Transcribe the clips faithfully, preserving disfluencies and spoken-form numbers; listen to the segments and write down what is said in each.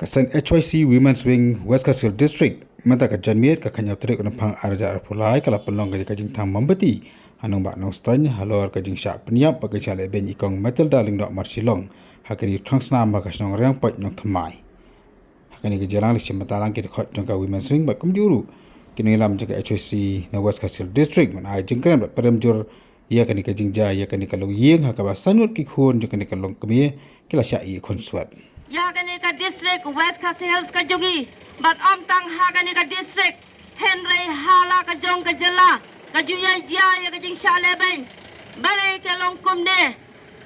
Ka seng H Y C Women's Wing West Khasi Hills District mynta ka janmiet ka khañiaw tarik u Rymphang ar hajar arphew lai ka la pynlong ka jingthang mombati ha nongbah Nongstoiñ halor ka jingshah pynïap bad ka jingshah lehbeiñ i kong Matilda Lyngdoh Marshillong ha ka ri Thangsnam ha ka shnong Riangpoit Nongthymmai. Ha kane ka jingïalang la shim bynta lang ki dkhot jong ka Women's Wing bad kumjuh ruh ki nongïalam jong ka H Y C na West Khasi Hills District ban ai jingkren bad pyrem jur ïa kane ka jingjia ïa kane ka longïing ha kaba san ngut ki khun jong kane ka longkmie ki la shah ïeh khunswet. Ïa kane ka district West Khasi Hills ka jong ngi bad ym tang ha kane ka district hynrei ha la ka jong ka jylla ka ju ïai jia ïa ka jingshah lehbeiñ. Balei ka long kumne?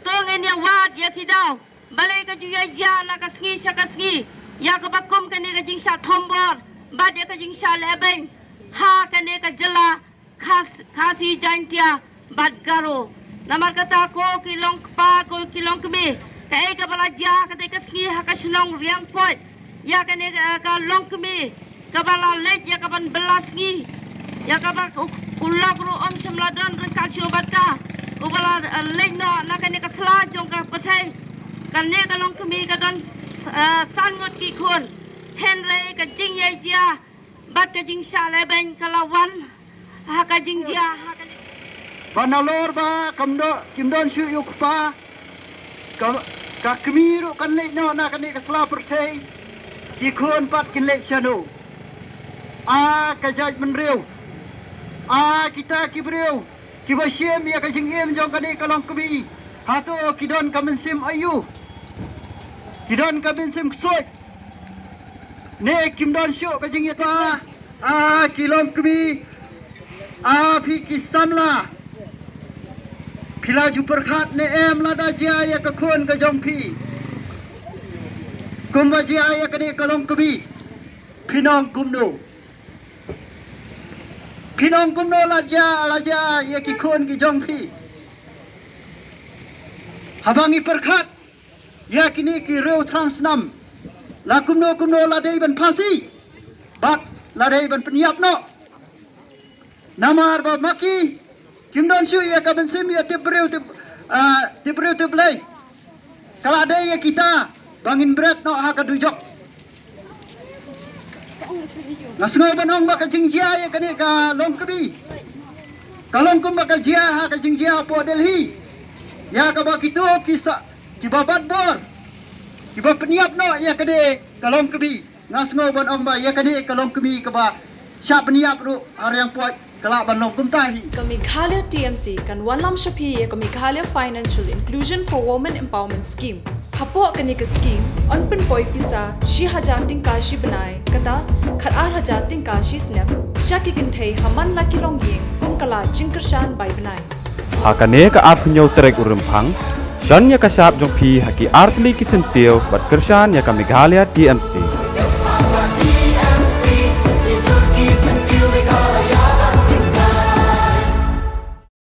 To ngin ïa wad ïa ki daw. Balei ka ju ïai jia na ka sngi sha ka sngi ïa kaba kum kane ka jingshah thombor bad ïa ka jingshah lehbeiñ ha kane ka jylla Khas-, Khasi Jaiñtia bad Garo. Namar kata ko ki longkpa ko ki longkmie, kaei kaba la jia ha katei ka sngi ha ka shnong Riangpoit ïa kane ka, ka longkmie kaba la leit ïa kaban bylla sngi ïa kaba u, u lok ruh ym shym la don ryngkat shuh bad ka, uba la, eh, leit noh na kane ka sla jong ka pyrthei. Kane ka longkmie ka don s-, eh, san ngut ki khun. Hynrei ka jingïai jia bad ka jingshah lehbeiñ ka la wan ha ka jingjia ha ka. Ba nalor ba kam do, kim don shuh ïa u kpa, ka, ka kmie ruh kan leit noh na kane ka sla pyrthei, ki khun pat kin leit shano? A ka jaitbynriew, a kita ki briew kiba shim ïa ka jingim jong kane ka longkmie, hato ki don ka mynsiem aïu? Ki don ka mynsiem ksuid ne kim don shuh ka jingïatip? A ki longkmie, a phi ki samla, phi la ju pyrkhat ne em lada jia ïa ka khun ka jong phi kumba jia ïa kane ka longkmie, phin ong kumno? Phin ong kumno lada jia, lada jia ïa ki khun ki jong phi? Haba ngi pyrkhat ïa kine ki riew Thangsnam, la kumno kumno la dei ban phasi bad la dei ban pynïap noh. Namar ba ma ki kim don shuh ïa ka mynsiem ïa tip briew tip, ah, tip briew tip Blei. Ka la dei ïa kita ba ngin bret noh ha ka dujok. Nga sngew ban ong ba ka jingjia ïa kane ka longkmie ka long kumba ka jia ha ka jingjia hapoh Delhi ïa kaba kito ki sa, kiba bat bor, kiba pynïap noh ïa kane ka longkmie. Nga sngew ban ong ba ïa kane ka longkmie kaba shah pynïap ruh ha Riangpoit ka lah ban long kumta hi. Ka Meghalaya T M C kan wanlam sha phi ïa ka Meghalaya Financial Inclusion for Women Empowerment Scheme. Hapoh kane ka scheme yn pynpoi pisa shi hajar tyngka shi bnai, kata khat ar hajar tyngka shi snem, sha ki kynthei ha man la ki longïing kum ka lad jingkyrshan bai bnai. Ha kane ka arphew hynñiew tarik u Rymphang, shon ïa ka shap jong phi ha ki artylli ki syntiew bad kyrshan ïa ka Meghalaya T M C.